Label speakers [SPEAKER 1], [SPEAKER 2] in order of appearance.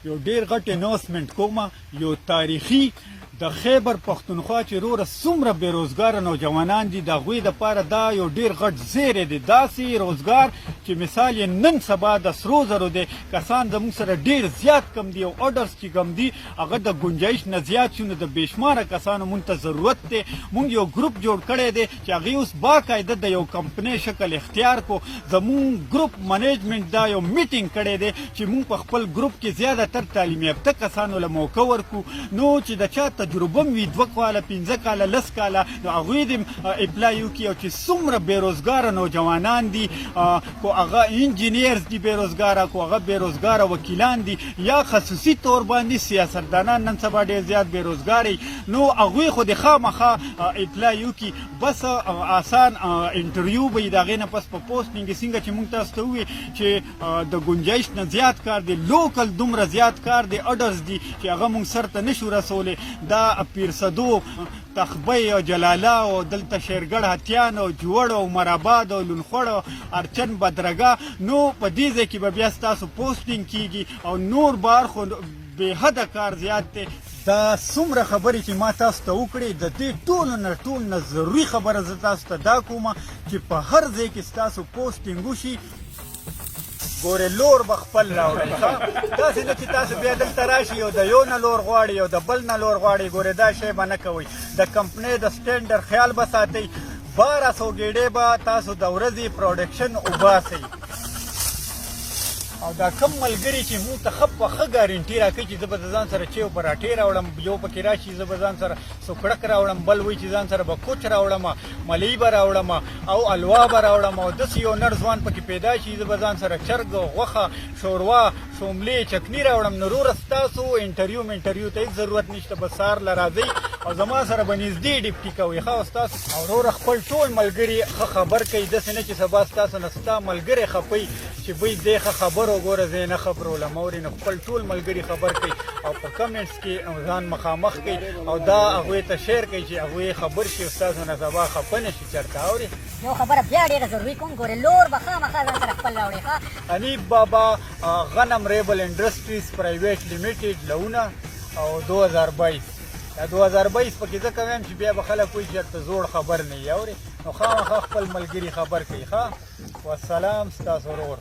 [SPEAKER 1] یو ډیر غټ اناونسمنټ کوم، یو تاریخي. د خیبر پښتونخوا چې روره څومره بې روزګاره نوجوانان دي، د هغوی دپاره دا یو ډیر غټ زیری دی. داسې روزګار چې مثال یې نن سبا د سرو زرو دی. کسان زموږ سره ډیر زیات کم دي او ارډرز چې کم دي، هغه د ګنجایش نه زیات شو، نو د بېشماره کسانو مونږ ته ضرورت دی. مونږ یو ګروپ جوړ کړی دی چې هغې اوس باقاعده د یو کمپنۍ شکل اختیار کو. زموږ ګروپ منیجمنټ دا یو میټینګ کړی دی چې مونږ په خپل ګروپ کې زیاده تر تعلیم یافته کسانو له موقع ورکو، نو چې د چا تجربه وي 2 کاله، 5 کاله، 10 کاله، نو هغوی دې اپلای وکړي. او چې څومره بې روزګاره نوجوانان دي، کو هغه انجینرز دي بې روزګاره، کو هغه بې روزګاره وکیلان دي، یا خصوصي طور باندې سیاستدانان نن سبا ډېر زیات بې روزګاره، نو هغوی خو دې خامخا اپلای وکړي. بس آسان انټرویو به د هغې نه پس په پوسټینګ، څنګه چې مونږ تاسو ته ووی چې د ګنجایش نه زیات کار دی، لوکل دومره زیات کار دی، ارډرز دي چې هغه مونږ سر ته نشو رسولی. دا پیرسدو، تخبی او جلاله او دلته شیرګړ، هتیان او جوړ او عمرآباد او لونخوړ او ارچن، بدرګه، نو په دې ځای کې به بیا ستاسو پوسټینګ کیږي او نور بار خو بې حده کار زیات دی. دا څومره خبرې چې ما تاسو ته وکړې، د دې ټولو نه ټول نه ضروري خبره زه تاسو ته دا کوم چې په هر ځای کې ستاسو پوسټینګ وشي، ګورې، لور به خپل راوړئ. ښه، داسې نه چې تاسو بیا دلته راشي او د یو نه لور غواړي او د بل نه لور غواړي. ګورې، دا شی به نه کوئ. د کمپنۍ د سټنډرډ خیال به ساتئ. 1200 ګیډې به تاسو د ورځې پروډکشن وباسئ. او دا کم ملګري چې مونږ ته ښه پخه ګارنټي راکوي چې زه به د ځان سره چای او پراټې راوړم، یو پکې راشي زه به ځان سره سوکړک راوړم، بل وایي چې ځان سره به کوچ راوړم، ملۍ به راوړم او الوا به راوړم، او داسې یو نر ځوان پکې پیدا شي زه به ځان سره چرګ، غوښه، شوروا، شوملې، چکني راوړم، نو وروره، ستاسو انټرویو منټرویو ته هېڅ ضرورت نشته. بس سهار له راځئ او زما سره به نږدې ډیپټي کوئ. ښه، او ستاسو او وروره خپل ټول ملګري ښه خبر کوي. داسې نه چې سبا ستاسو نه ستا ملګری خپي چې بوی دې ښه خبر وګوره، زه یې نه خبرولم. اوري، نو خپل ټول ملګري خبر کوي او په کمنټس کې ځان مخامخ کوي او دا هغوی ته شیر کوي چې هغوی خبر شي او ستاسو نه سبا خفه نه شي چېرته. اوري؟
[SPEAKER 2] یو خبره بیا ډېره ضروري کوم. ګورې، لور به خامخا ځان سره خپل راوړې، ښه؟
[SPEAKER 1] حنیف بابا، غنم ریبل انډسټریز پرایویټ لیمیټډ، لونه او 2022. دا 2022 پکې ځکه وایم چې بیا به خلک وایي چې چېرته زوړ خبر نه وي. اورې؟ نو خامخا خپل ملګري خبر کوي. ښه، والسلام، ستاسو ورور.